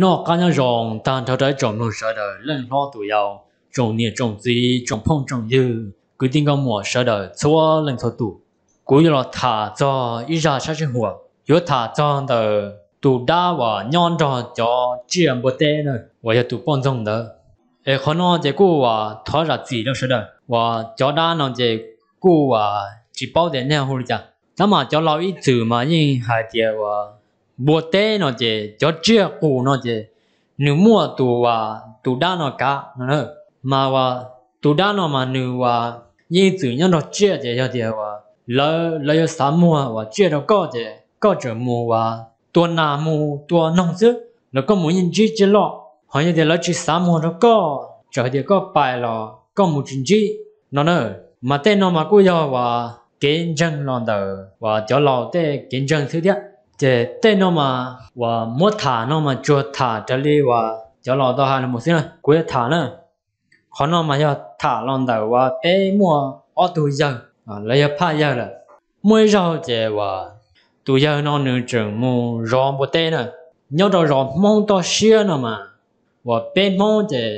Noj qab nyob zoo tag nrho rau ib tsoom mloog sawv daws, leej hlob tus yau, tsoom niam tsoom txiv, tsoom phooj tsoom ywg, kwv tij nkauj muam sawv daws txhua leej txhua tus. Kuv yuav los tham txog ib zaj sab sij huam, yuav tham txog ntawm tus dab uas nyob nrog cov tsiaj npua teb na, uas yog tus poj ntxoog ntawd. Es qhov no ces kuj uas thov zam txim rau sawv daws uas cov dab no ces kuj uas tsis paub tias nej hu li cas, tab mas cov laus ib txwm mas yeej hais tias uas npua teb no ces cov tsiaj qus no ces nws muaj tus uas tus dab no kav no na. Mas uas tus dab no mas nws uas yeej ib txwm nyob nrog tsiaj ces yog tias uas lawv, lawv yuav xav muag uas tsiaj rau koj ces koj tseem mus uas tua nas mus tua noog xwb los koj mus yeej ntsib tsiaj loj. Ho yog tias lawv tsis xav muag rau koj, txawm hais tias koj pais los koj mus tsis ntsib no na. Mas tej no mas kuj yog uas kev ntseeg los ntawm uas cov laus tej kev ntseeg xwb thiab. Ces tej no mas uas muab tham no mas tsuas tham raws li uas cov laus tau hais los mus xwb na, kuv yuav tham na. Qhov no mas yog tham los ntawm uas peb muaj ob tug yawg, lawv yog phaj yawg lawm. Muaj ib zaug ces uas tus yawg no nws tseem mus zov npua teb na, nyob rau zos Hmoob toj siab no mas uas peb Hmoob ces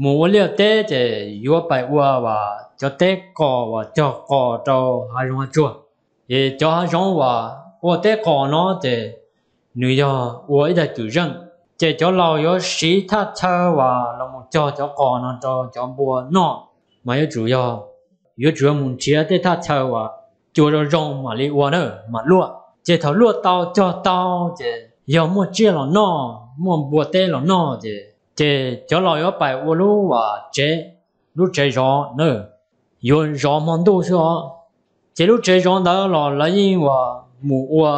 mus ua liaj teb ces yuav pais ua uas cov teb qos uas cog qos rau hav zoov hav tsuag. Es cov hav zoov uas ua teb qos no ces nws yog ua ib daim twm zeej, ces cov laus yuav siv thaj chaw uas los mus cog cov qos no rau cov npua noj, mas yuav tsum yog, yuav tsum yog mus nrhiav tej thaj chaw uas cua zoo zoo mam li ua na, mam luaj. Ces thaum luaj tau cog tau ces yog muaj tsiaj los noj, muaj npua teb los noj ces, ces cov laus yuav pais ua lub uas tsev, lub tsev zov na, yuav zov hmo ntuj xwb os. Ces lub tsev zov ntawd los lawv yeej uas mus ua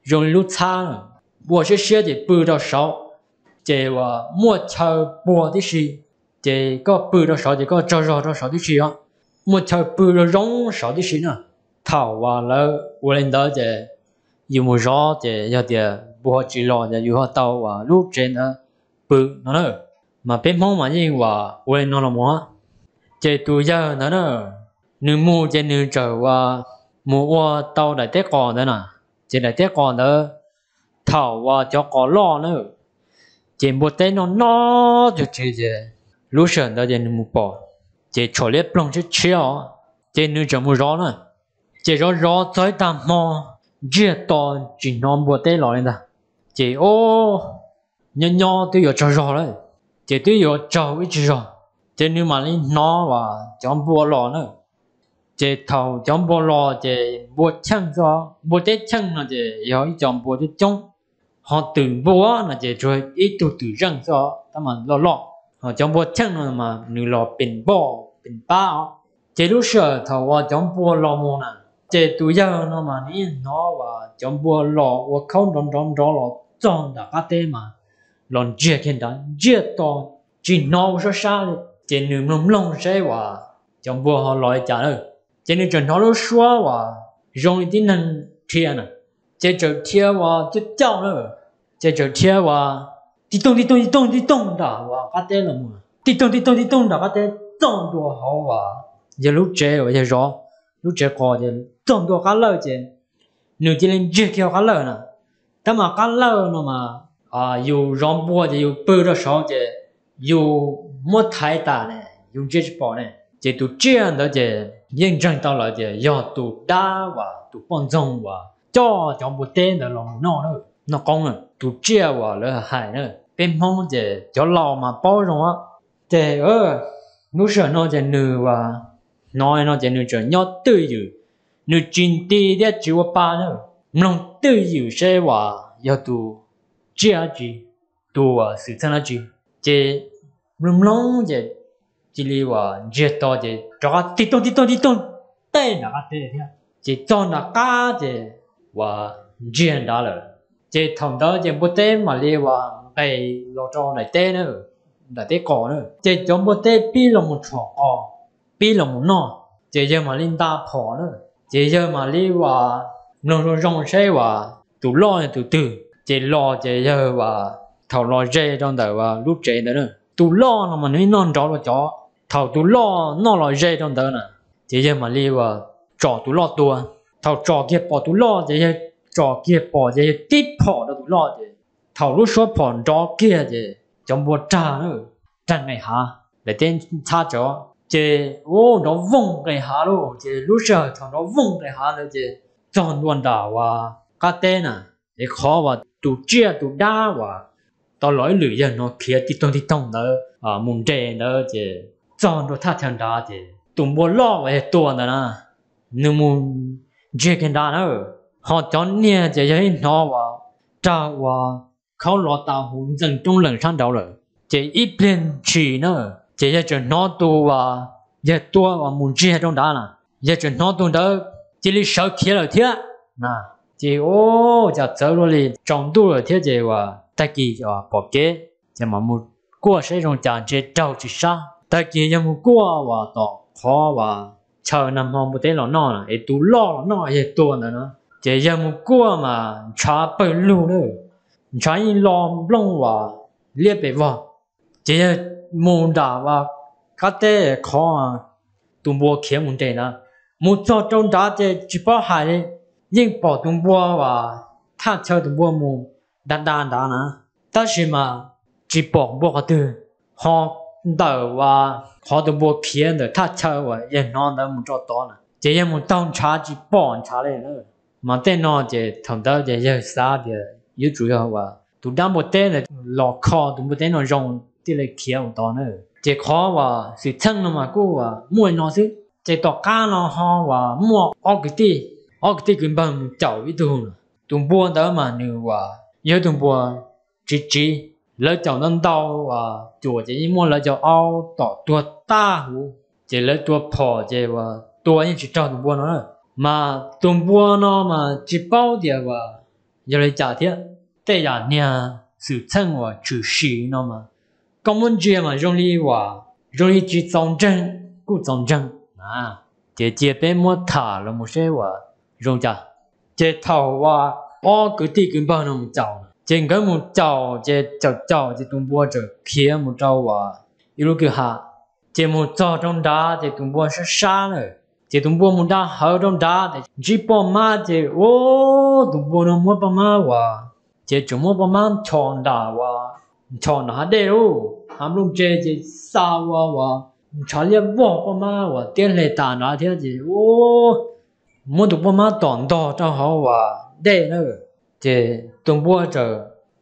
zoo li lub txhab, ua siab siab ces pw rau saud, ces uas muaj chaw puag tib si, ces koj pw rau saud ces koj tsaug zog rau saud tib si os, muaj chaw pw zoo zoo saud tib si na. Thaum uas lawv ua li ntawd ces yus mus zov ces yog tias npua tsis los ces yus ho tau uas lub tsev ntawd pw no na. Mas peb Hmoob mas yeej uas ua li no los mus. Ces tus yawg ntawd na, nws mus ces nws txawm uas mus ua tau daim teb qos ntawd na. Ces daim teb qos ntawd thaum uas cov qos loj na, ces npua teb noj noj cog tsev ces lub sij hawm ntawd ces nws mus pom, ces tshuam liab ploog tshiab tshiab os, ces nws tseem mus zov na. Ces zov zov txog ib tag hmo ntsiag to tsis hnov npua teb los li ntag. Ces o, nyob nyob twb yuav tsaug zog lawm, ces twb yuav tsaug ib tsig zog, ces nws mam li hnov uas cov npua los na. Ces thaum cov npua los ces npua cheej xwb, npua teb cheej no ces yog ib co npua coob coob, ho twm npua no ces tsuas ib tug twm zeej xwb, tab mas loj loj. Ho cov npua cheej no mas nws los pes npoj pes pab os. Ces lub sij hawm thaum uas cov npua los mus na, ces tus yawg no mas nws yeej hnov uas cov npua los ua khaub nrov nrov nrov los txog nram qab teb mas los ntsiag kiag nrad ntsiag to, tsis hnov ua suab sab li. Ces nws mloog mloog seb uas cov npua ho los li cas lawm. Ces nws tseem hnov lub suab uas zoo li tib neeg dhia na, ces txawm dhia uas cauj cauj na, ces txawm dhia uas tib toog tib toog tib toog tib toog nram uas qab teb los mus, tib toog tib toog tib toog nram qab teb txog ntua hauv uas yog lub tsev uas yog zov, lub tsev qos ces txog ntua qab lawj ces nws cia li ntsiag kiag hauv qab lawj na. Tab mas qab lawj no mas yus zov npua ces yus pw rau saud ces yus muab thaiv tas ne yus ntsia tsis pom ne. Ces tus tsiaj ntawd ces yeej ntseeg tau lawm tias yog tus dab uas tus poj ntxoog uas coj cov npua teb ntawd los mus noj, noj qoob na, tus tsiaj uas lawv hais na. Peb Hmoob ces cov laus mas paub zoo. Ces lub sij hawm no ces nws uas hnov no ces nws tseem nyob twj ywm, nws tsis nti thiab tsis ua pa na, mloog twj ywm seb uas yog tus tsiaj dab tsi, tus uas xwm txheej dab tsi. Ces mloog mloog ces cia li uas ntsiag to ces rov qab tib toog tib toog tib toog tej nram qab teb thiab. Ces txog nram qab ces uas ntsiag nrad lawm. Ces thaum ntawd ces npua teb mam li uas nqes los rau daim teb na, daim teb qos na. Ces cov npua teb pib los mus tshom qos, pib los mus noj, ces yawg mam li nta phom na. Ces yawg mam li uas mloog zoo zoo seb uas tus loj yog tus twg. Ces los ces yawg uas thaum los ze rau ntawm uas lub tsev ntawd na, tus loj no mas nws noj nrov dua cov. Thaum tus loj noj los ze rau ntawd na, ces yawg mam li uas tsom tus loj tua. Thaum tsom kiag pom tus loj ces yawg tsom kiag pom ces yawg tib phom rau tus loj ces Thaum lub suab phom nrov kiag ces cov npua rag, rag nqes hav, daim teb ntxhab tsawv, ces ua nrov vooj nqes hav lauj. Ces lub sij hawm thaum nrov vooj nqes hav ntawd ces txog ntua nram uas qab teb na, es qhov uas tus tsiaj tus dab uas tau los ib lwm yawg no khiav tig toog tig toog ntawd mus nres ntawd ces txog ntua thaj chaw nrad ces tus npua loj uas yog tua ntawd na, nws mus ntsiag kiag nrad na, ho cov niag ces yog ib hnov uas rag uas khaub los tas huv ntxees roob leem sab nraud lawm. Ces ib pliag ntshis na, ces yawg tseem hnov tus uas yawg tua uas mus ntsiag rau nrad na, yawg tseem hnov tus ntawd cia li sawv khiav lawm thiab na. Ces ua cas txawv luaj li, tsaus ntuj lawm thiab ces uas tag kis pom kev ces mam mus kuaj saib zoo cas ntshe raug tsis sab. Tag kis yawg mus kuaj uas tom qhov uas chaw nag hmo npua teb los noj na, es tus loj los noj yawg tua ntawd na, ces yawg mus kuaj mas ntshav pawg lug na, ntshav yeej lo nplooj uas liab pes vog. Ces yawg mus nram uas qab teb qhov tus npua khiav mus nres na, mus txog rau nrad ces tsis paub hais li, yeej pom tus npua uas thaj chaw tus npua mus da da nrad na, tab sis mas tsis pom npua qhov twg, ho ntawm uas qhov tus npua khiav ntawm thaj chaw uas yawg hnov ntawd mus rau tod na, ces yawg mus taug ntshav tsis pom ntshav li. Mas tej no ces thaum ntawd ces yawg xav tias yuav tsum yog uas tus dab npua teb ntawd los kho tus npua teb no zoo thiaj li khiav mus tod na. Ces qhov uas xwm txheej no mas kuj uas muaj li no xwb. Ces tom qab no ho uas muaj ob kwv tij, ob kwv tij kwv npawg mus caum ib tug, tus npua ntawd mas nws uas yog tus npua tsiv tsiv, lawv caum ntau ntau uas cuam ces yeej muaj lawv cov aub tom tuag tag huv, ces lawv tua phom ces uas tua yeej tsis raug tus npua no na. Mas tus npua no mas tsis paub tias uas yog li cas thiab, tej yam niag xwm txheej uas tshwm sim no mas koj muab ntsia mas zoo li uas zoo li tsis txaus ntseeg kuj txaus ntseeg na. Ces cia peb muab tham los mus seb uas zoo cas. Ces thaum uas ob kwv tij kwv npawg no mus caum, ces nkawd mus caum ces caum caum ces tus npua txawm khiav mus rau uas ib lub kwj ha. Ces mus txog rau nrad ces tus npua sab sab lawm, ces tus npua mus da hawv rau nrad ces ntsib poj mab ces ua tus npua no muab poj mab uas, ces tseem muab poj mab nchos nram uas, nchos nram hav dej lauj, hav nplooj tse ces xa ua uas ntshav liab vog poj mab uas tiab hle tas nrad thiab ces ua muab tus poj mab tom ntog rau hauv uas dej na. Ces tus npua txawm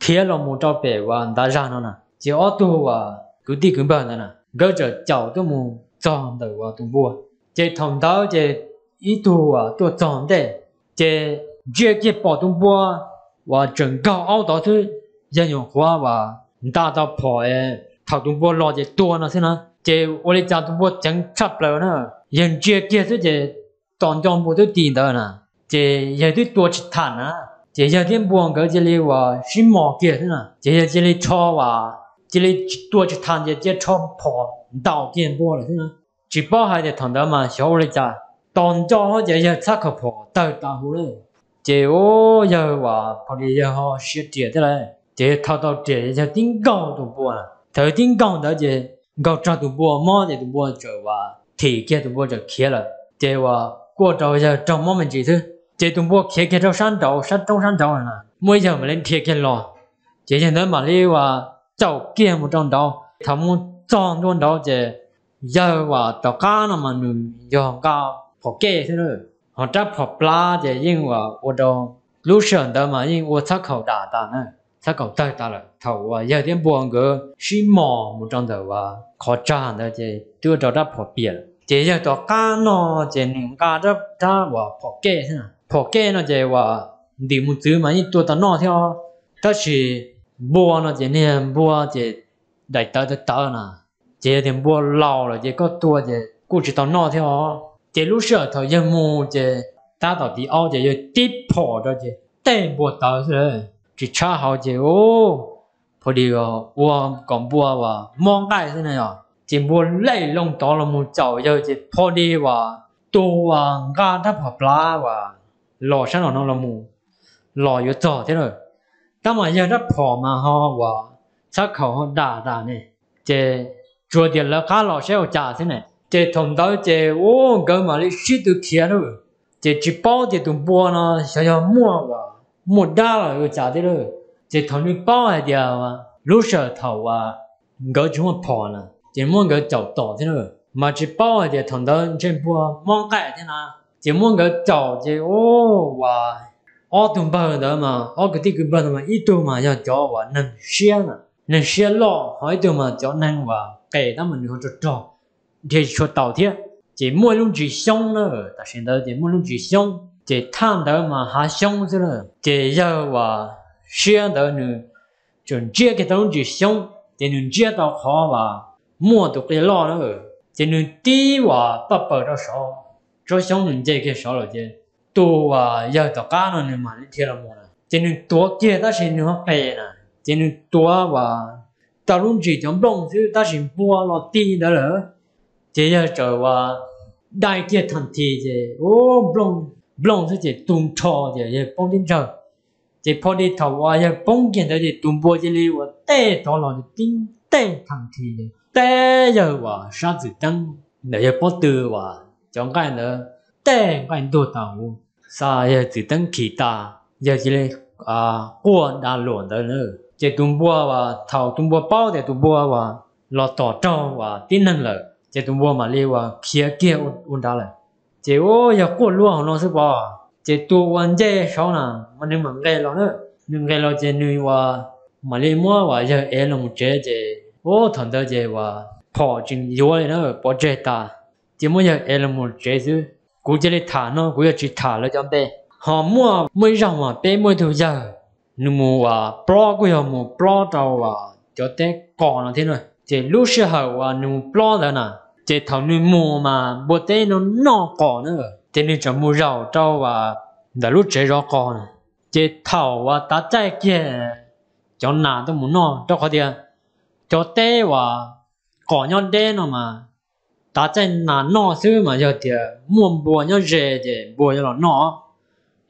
khiav los mus rau pem uas ntav zag no na, ces ob tug uas kwv tij kwv npawg ntawd na nkawd txawm caum tuaj mus txog ntawm uas tus npua. Ces thaum ntawd ces ib tug uas tuaj txog ntej, ces ntsia kiag pom tus npua uas tseem nkaug aub tod xwb, yawg nyuam qhuav uas nta tau phom thaum tus npua los ces tua no xwb na. Ces ua li cas tus npua ceev tshaj plaws na, yawg ntsia kiag xwb ces tom nco npua twb ti ntawd na, ces yawg twb tua tsis tham na, ces yawg thiab npua nkawd cia li uas sib mos kiag xwb na, ces yawg cia li rho uas cia li tua tsis tham ces cia rho phom ntaus kiag npua lawm xwb na. Tsis paub hais tias thaum ntawd mas xyov ua li cas, tos nco hos ces yawg txhab khaum phom tawg tas huv lawm. Ces ua yawg uas pom li yawg ho siav riam thiab lawm, ces yawg thau tau riam yawg tib nkaug tus npua. Thaum yawg tib nkaug ntawd ces nkaug raug tus npua mob ces tus npua txawm uas thim kiag, tus npua txawm khiav lawm, ces uas kuaj rau yawg raug mob me ntsis xwb. Ces tus npua khiav kiag rau sab nraud, sab roob sab nraud na, muaj ib yawg mam li dhia kiag los, ces yawg ntawd mam li uas caum kiag mus rau nraud. Thaum mus txog ntua nraud ces yawg uas tom qab no mas nws yog nqa phom kej xwb na, ho rab phom plab ces yeej uas ua rau lub sij hawm ntawd mas yeej ua txhab khaum dam tas na, txhab khaum tawg tas lawm. Thaum uas yawg thiab npua nkawd sib mos mus rau ntawm uas qhov tsag ntawd ces twb ua rau rab phom piam lawm. Ces yawg tom qab no ces nws nqa rab uas phom kej xwb na, phom kej no ces uas ntim mus txwv mas yeej tua tau noj thiab os. Tab sis npua no ces niag npua ces daim tawv tawv tawv na, ces yog tias npua laus lawm ces koj tua ces kuj tsis tau noj thiab os. Ces lub sij hawm thaum yawg mus ces tab tom tiv aub ces yawg tib phom rau ces tej npua tawv xwb lawm, tsis tshab hauv ces ua pho di ua kom npua uas mob nqaij xwb na yog. Ces npua lej loo tod los mus caum yawg ces pho di uas tus uas nqa rab phom plab uas los sab nraum no los mus los yuav txog thiab lawm. Tab mas yawg rab phom mas ho uas txhab khaum ho dam tas ne, ces tsuas tias lawv qab los saib ua cas xwb ne. Ces thaum ntawd ces ua nkawd mam li sib tw khiav lawm, ces tsis paub tias tus npua no xyov yog muaj uas muaj dab los ua cas thiab lawm. Ces thaum nws paub hais tias lub sij hawm thaum uas nkawd tsis muaj phom na, ces muab nkawd caum tom thiab na, mas tsis paub hais tias thaum ntawd ntsej muag mob nqaij thiab na, ces muab nkawd caum ces ua ob tug npawg ntawd mas, ob kwv tij kwv npawg ntawd mas ib tug mas yog cov uas neeg siab na, neeg siab loj, ho ib tug mas cov neeg uas qes tab mas nws ho rog rog, dhia tsis tshua taus thiab. Ces muaj ib lub ntsis xyoob na, tam sim ntawd ces muaj lub ntsis xyoob, ces thaj ntawd mas hav xyoob xwb na, ces yawg uas siab ntawd nws tseem ntsiab kiag tau lub ntsis xyoob, ces nws ntsiab tau qhov uas muaj tus qia loj na, ces nws tib uas paj paws rau saud, tsob xyoob nws nce kiag saud lawm ces tus uas yawg tom qab no nws mam li dhia los mus na, ces nws tuav kiag tab sis nws ho qes na, ces nws tuav uas tau lub ntsis cov nplooj xwb tab sis npua los ti ntawd lawm, ces yawg txawm uas dai kiag thaj thi ces ua nplooj xwb ces tu nrho ces yawg poob tib ntsawg. Ces pho di thaum uas yawg poob kiag ntawd ces tus npua cia li uas tej tov los tib tej thaj thi, tej yawg uas sab txwm teeb ntawm yawg pob tw uas cov nqaij ntawd, tej nqaij ntuag tas huv, xa yawg txwm teeb khi tas, yawg cia li quaj da luam ntawd na. Ces tus npua uas thaum tus npua paub tias tus npua uas los tom raug uas tib neeg lawm ces tus npua mam li uas khiav kiag ua nrad lawm. Ces ua yawg quaj luag hauv no xwb pom, ces tus uas nce saud na mas nws mam nqes los na, nws nqes los ces nws uas mam li muab uas yawg ev los mus tsev ces ua thaum ntawd ces uas phom tsis yuav li na, pov tseg tas, ces muab yawg ev los mus tsev xwb. Kuv cia li tham no, kuv yuav tsis tham lawv cov npe. Ho muaj muaj ib zaug mas peb muaj ib tug yawg, nws mus uas plob kuj yog mus plob rau uas cov teb qos no thiab na, ces lub sij hawm uas nws mus plob ntawd na, ces thaum nws mus mas npua teb no noj qos na, ces nws txawm mus zaum rau uas ntawm lub tsev zov qos na, ces thaum uas tav caij kiag cov nas tuaj mus noj rau qhov tias cov teb uas qos nyob deb no mas tav caij nas noj xwb mas yog tias muaj npua nyob ze ces npua yuav los noj.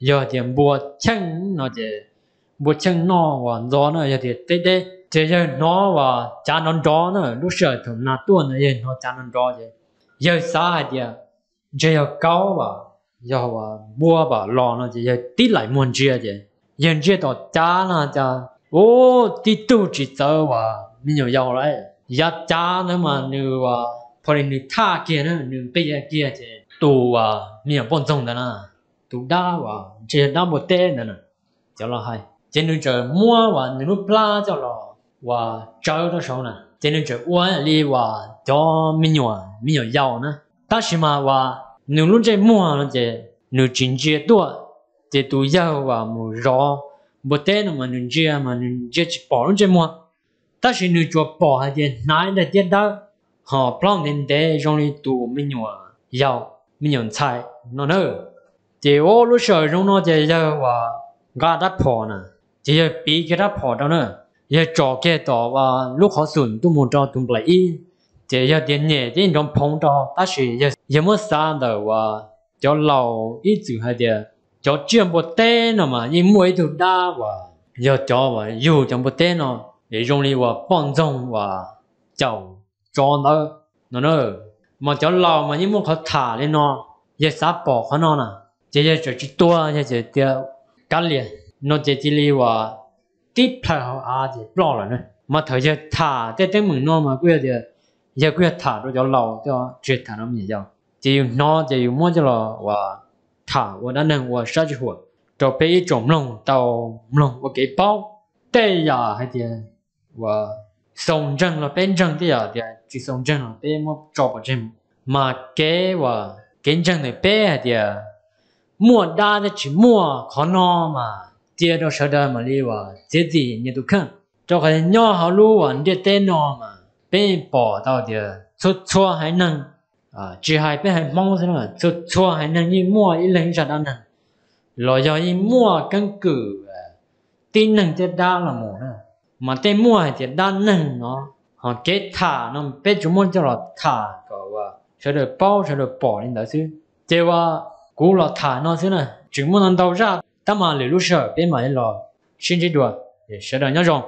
Yog tias npua cheej no ces npua cheej noj uas ntxov na, yog tias teb deb ces yawg hnov uas cav nrov nrov na, lub sij hawm thaum nas tuaj ntawd yawg hnov cav nrov nrov ces yawg xav hais tias ntshe yog kaub as, yog uas npua as los no ces yawg tib laim muag ntsia ces yawg ntsia tom cav no cas ua tib tug tsis txawv uas me nyuam yaus lawm. Yav cav ntawd mas nws uas pho li nws thaj kiag na, nws nqis kiag ces tus uas me nyuam poj ntxoog ntawd na, tus dab uas ntshe yog dab npua teb ntawd na, cov laus hais, ces nws txawm muab uas nws lub plab coj los uas tsawv rau saud na, ces nws txawm ua li uas cov me nyuam me nyuam yaus na. Tab sis mas uas nws lub ntsej muag no ces nws tsis ntsia tuaj, ces tus yawg uas mus zov npua teb no mas nws ntsia mas nws ntsia tsis pom lub ntsej muag, tab sis nws tsuas pom hais tias hnav daim tiab dawb, ho plaub ntev ntev zoo li tus me nyuam yaus, me nyuam ntxhais no na. Ces ua lub sij hawm zoo no ces yawg uas nqa rab phom na, ces yawg piv kiag rab phom rau na, yawg tsom kiag tom uas lub qhov xum tuaj mus rau tus nplaim ib, ces yog tias nyem thiab nrov phoov rau, tab sis yawg muab xav ntawm uas cov laus ib txwm hais tias cov tsiaj npua teb no mas yeej muaj ib tug dab uas yog cov uas yug cov npua teb no, es zoo li uas poj ntxoog uas caum tsov ntawd no na. Mas cov laus mas yeej muaj qhov tham li no, yawg xav pom qhov no na, ces yawg txawm tsis tuag, yawg txawm tias kav liam no ces cia li uas tib plhaw hauv av ces ploj lawm na. Mas thaum yawg tham tej teeb meem no mas kuj yog tias yawg kuj yog tham rau cov laus thiab tsis tham rau me nyuam yaus, ces yus hnov ces yus muab coj los uas tham ua dab neeg ua sab sij huam rau peb ib tsoom mloog tau mloog ua kev paub. Tej yam hais tias uas xaus ntseeg los peb ntseeg, tej yam tias tsis xaus ntseeg los peb muab tso pov tseg. Mas kev uas kev ntseeg ntawm peb hais tias muaj dab thiab tsis muaj, qhov no mas cia rau sawv daws mam li uas txiav txim nyias tus kheej, rau qhov nyob hauv lub uas ntiaj teb no mas peb pom tau tias txhua txhua haiv neeg, tsis hais peb haiv Hmoob xwb, txhua txhua haiv neeg yeej muaj ib leeg ib zaj dab neeg, los yog yeej muaj keeb kwm tib neeg thiab dab los mus na. Mas tej muaj hais tias dab neeg no, ho kev tham no peb tsuas muab coj los tham kom uas sawv daws paub sawv daws pom li ntawd xwb. Ces uas kuv los tham no xwb na, tseem muaj ntau ntau zaj, tab mas lwm lub sij hawm peb mam li los sib ntsib dua. Sawv daws nyob zoo.